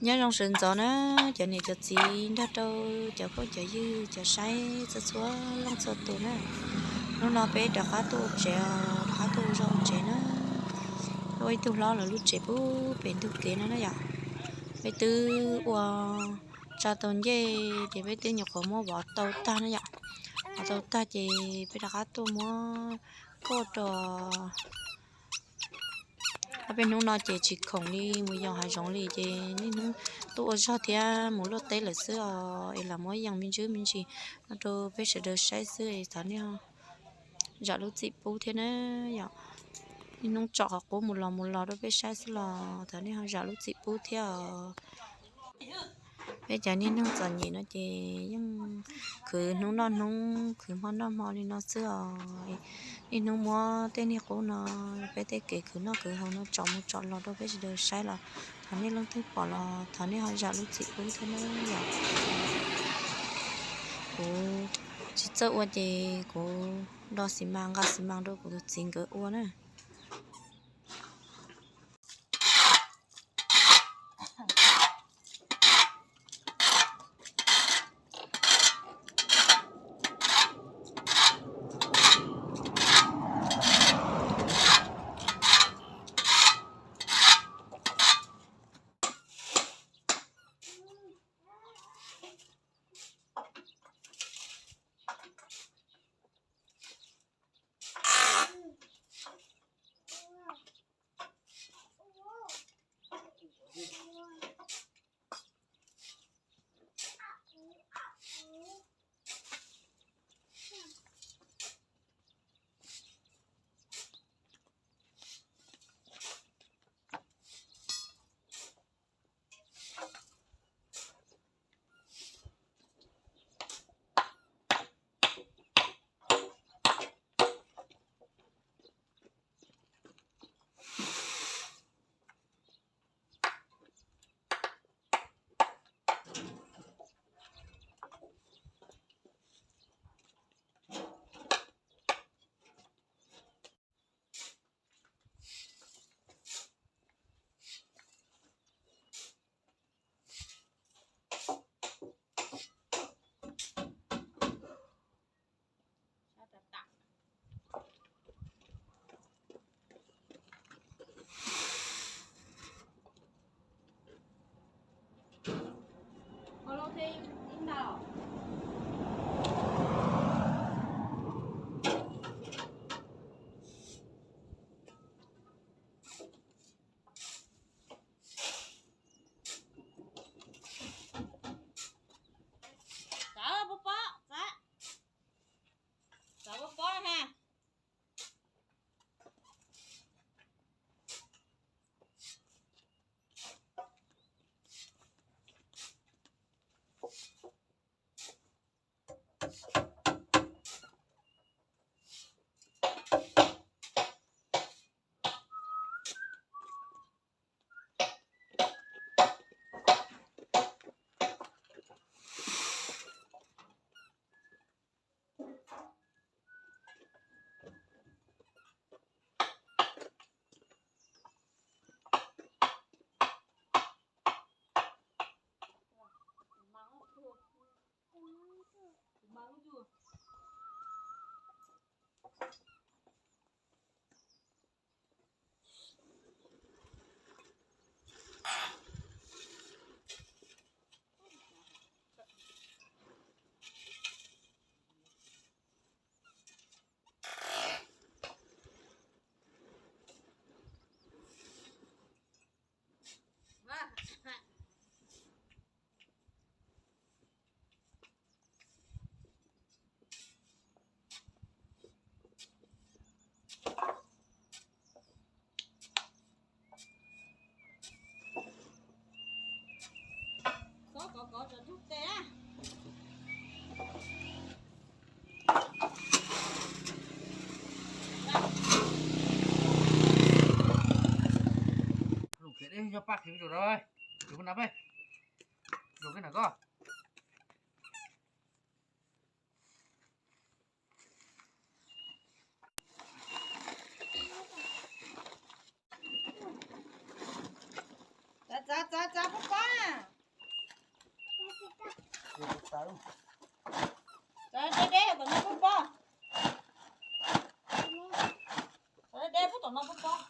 Nyob zoo sawv ntxov na, cov niam cov txiv nrog rau cov phooj cov ywg cov saib txhua txhua leej txhua tus na. Hnub no peb rov qab tuaj ua tsev, rov qab tuaj ua zog ua tsev na. Ua ib tug hlob lawv lub tsev pub pem ntug kev no na yom. Peb twb ua tsa tau ncej ces peb twb nyuam qhuav muab vov tau tag na yom. Vov tau tag ces peb rov qab tuaj muab kauj rau. Ob peb hnub no ces tsis khoom li mus yos hav zoov li ces niaj hnub tuaj ua zog thiab mus luaj teb lawm xwb os, es lam muab yees me ntsis me ntsis no rau peb sawv daws saib xwb es thov nej zam lub txim pub thiab na yom. Niaj hnub tsom qhov qub mus los mus los rau peb saib xwb los thov nej ho zam lub txim pub thiab os. Peb cov niaj hnub txom nyem no ces yeej khwv hnub noj hnub, khwv hmo noj hmo li no xwb os. Niaj hnub muab tej niag qub no, peb tej kev khwv noj khwv haus no tsom mus tsom los rau peb sawv daws saib los thov nej leej twg pom los thov nej ho zam lub txim pub thiab na yom. Kuv tsis txawj ua ces kuv do xi mas, nqa xi mas rau kuv tus txiv nkawd ua na. Txav pob pob, txav, txav pob pob ha. Kov kov kov tso ntug tes na. Lus khiav deb nyob pab khiav mus na, mus na peb, mus na koj. Txav txav txav txav pob pob na. Cov deb deb tom no pub pob. Cov deb deb pub tom no pub pob.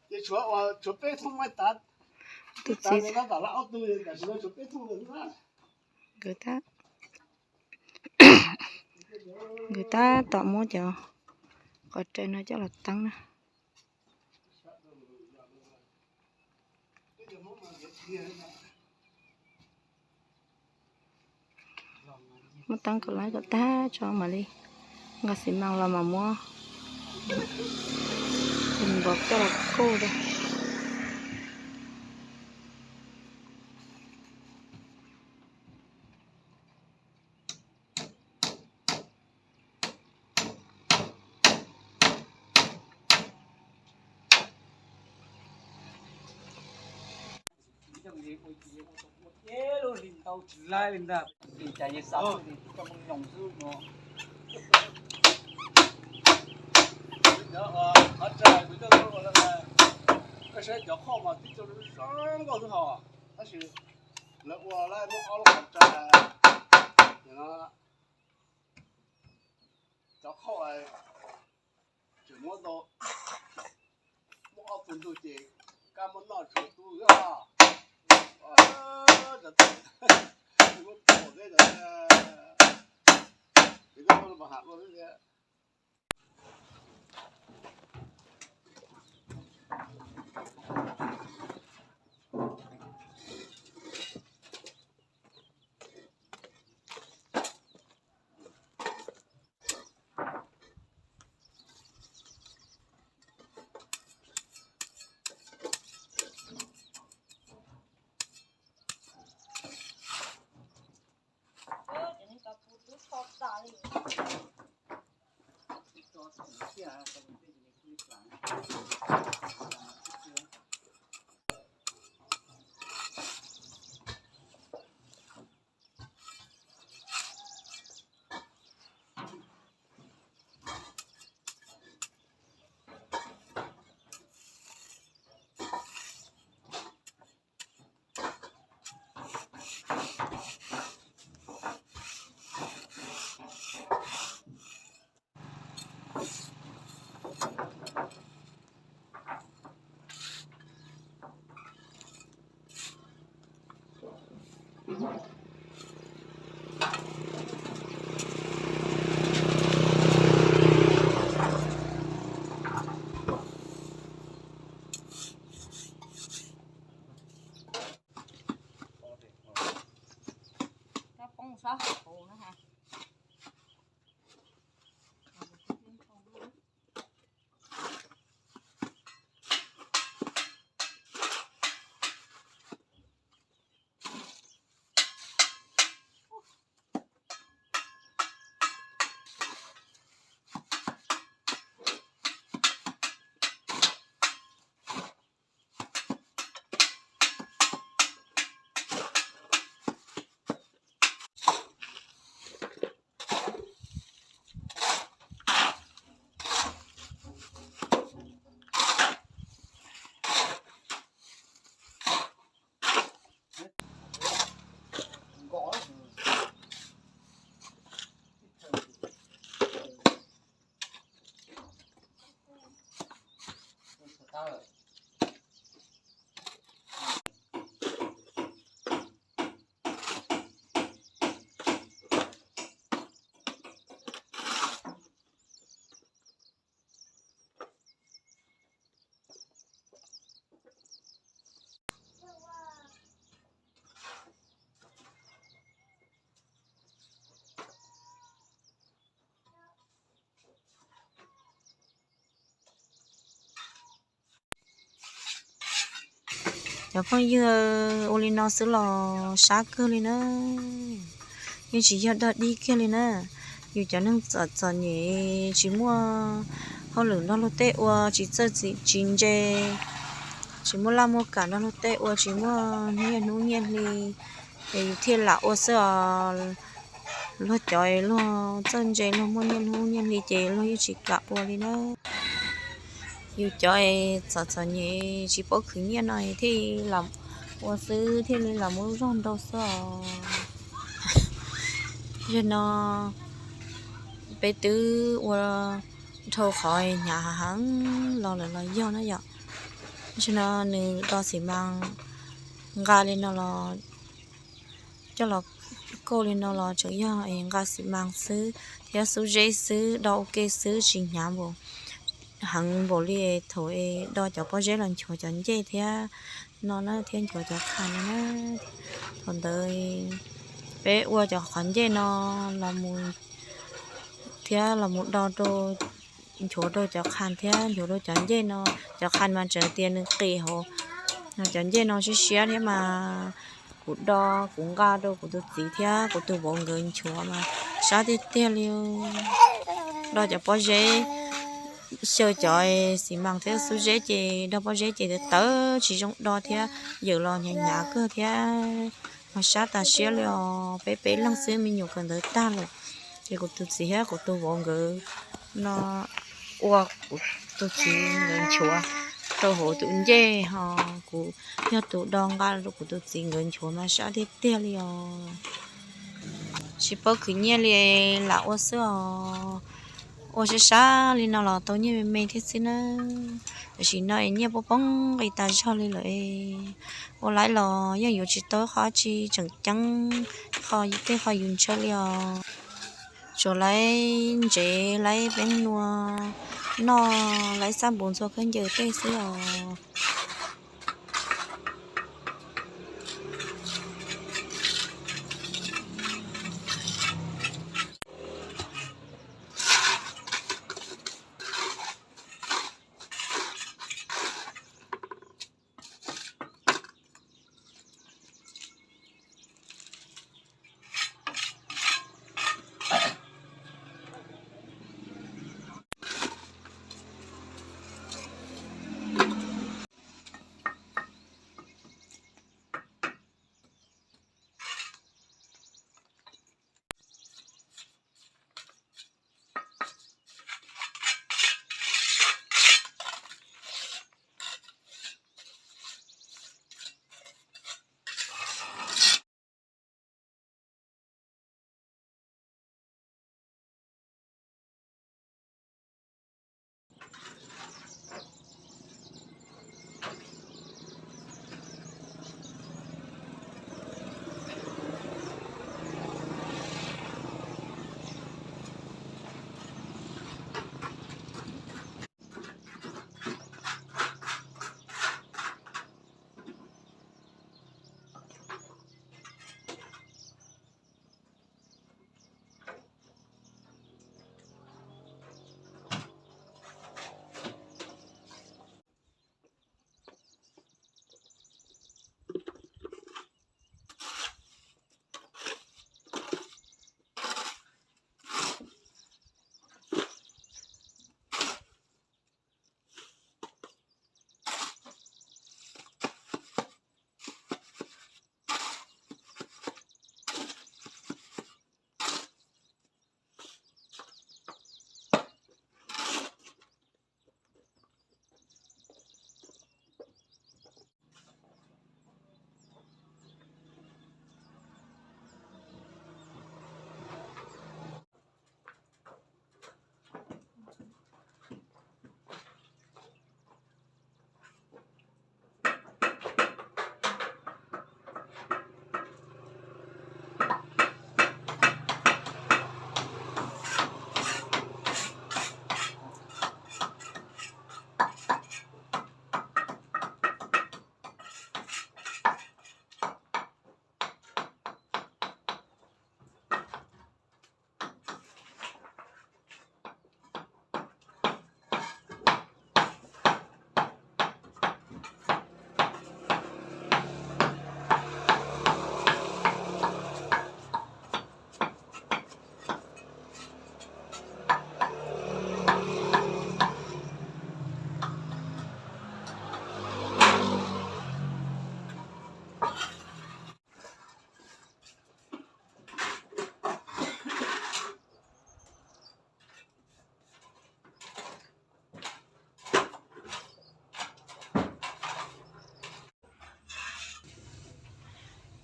Ces tshuav, tshuav peb thooj maij tav, tus txiv, nkawd tab, nkawd tab tom muab cov qos rawg no coj los teeb na. Muab teeb kom lawv kom tag tso mam li nqa xi mas los mas muab npov coj los kuj. Koj saib cov qhoj mas tib co zoo nkauj xwb hos, tab sis lawv ua lawv muab ob lub qhov rais, cov qhoj tseem muab tau, muab ob tug ntug ces kab muab noj tsuag tub os. Muab pom teb, ces koj Poob sab hauv na ha. Cov phooj ywg, ua li no xwb los sab kawg li na, yeej tsis yog dog dig kiag li na. Yus cov neeg txom txom nyem tsis muaj hauj lwm nrog luag tej ua, tsis txawj tsis ntse, tsis muaj laj muaj kam nrog luag tej ua, tsis muaj nyiaj hnub nyiaj hli, es yus thiaj lam ua xwb os. Luag cov luag txawj ntse, luag muaj nyiaj hnub nyiaj hli ces luag yeej tsis kam ua li na. Yus cov es txom txom nyem tsis paub khwv nyiaj no thiaj lam ua xwb, thiaj li lam muaj zog nrau xwb os. Yog no peb twb ua dhau qhov hnyav heev los lawm los yog na yom. Yog no nws do xi mas nqa li no los coj los kauj li no los tseem yog es nqa xi mas xwb thiab xub zeb xwb, do ua ke xwb, tsis hnyav npaum heev npaum li thaum es do cov pob zeb los nchuav cov ncej thiab no na, thiab nchuav cov qhas no na. Thaum ntawd peb ua cov qhov ncej no los mus thiab los mus do rau, nchuav rau cov qhas thiab nchuav rau cov ncej no. Cov qhas mas tseem tias nws qis hauv, cov ncej no siab siab thiab mas kuv do kuv nqa rau kuv tus txiv thiab kuv tus vauv nkawd nchuav mas sab tiag tiag li. Do cov pob zeb, xyaw cov xi mas thiab xub zeb ces do pob zeb ces tawv tsis zoo do thiab, yawm los hnyav hnyav kawg thiab, mas sab tas siab li os. Peb peb leeg xwb me nyuam kawm ntawv tag lawm, ces kuv tus txiv thiab kuv tus vauv nkawd no ua kuv tus txiv nkawd nchuav rau hauv tus ncej, ho kuv yog tus do nqa rau kuv tus txiv nkawd nchuav mas sab tiag tiag li os. Tsis paub khwv nyiaj li, lam ua xwb os. Ua sab sab li no los tau nyiaj me me thiab xwb na. Tam sim no es nyiaj poob poob nqis tas zog li lawm. Ua laib los yeej yuav tsis tau qhov tsi tseem ceeb, qhov tej qhov yus ntshaw li os. Tsuas laib ntsev, laib peeb nua noj, laib xab npus ntxhua khaub ncaws tej xwb os.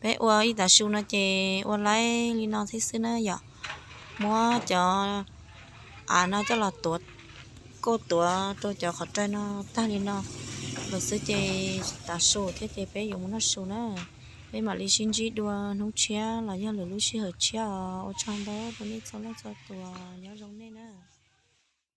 Peb ua ib tag su no ces ua laib li no thiab xwb na yom. Muab cov av no coj los tuav, kuj tuav rau cov qhov rai no tag li no lawm xwb ces tag su thiab ces peb yuav mus noj su na. Peb mam li sib ntsib dua hnub tshiab los yog lwm lub sij hawm tshiab os. Ua tsaug ntau rau nej txhua leej txhua tus, nyob zoo nej na.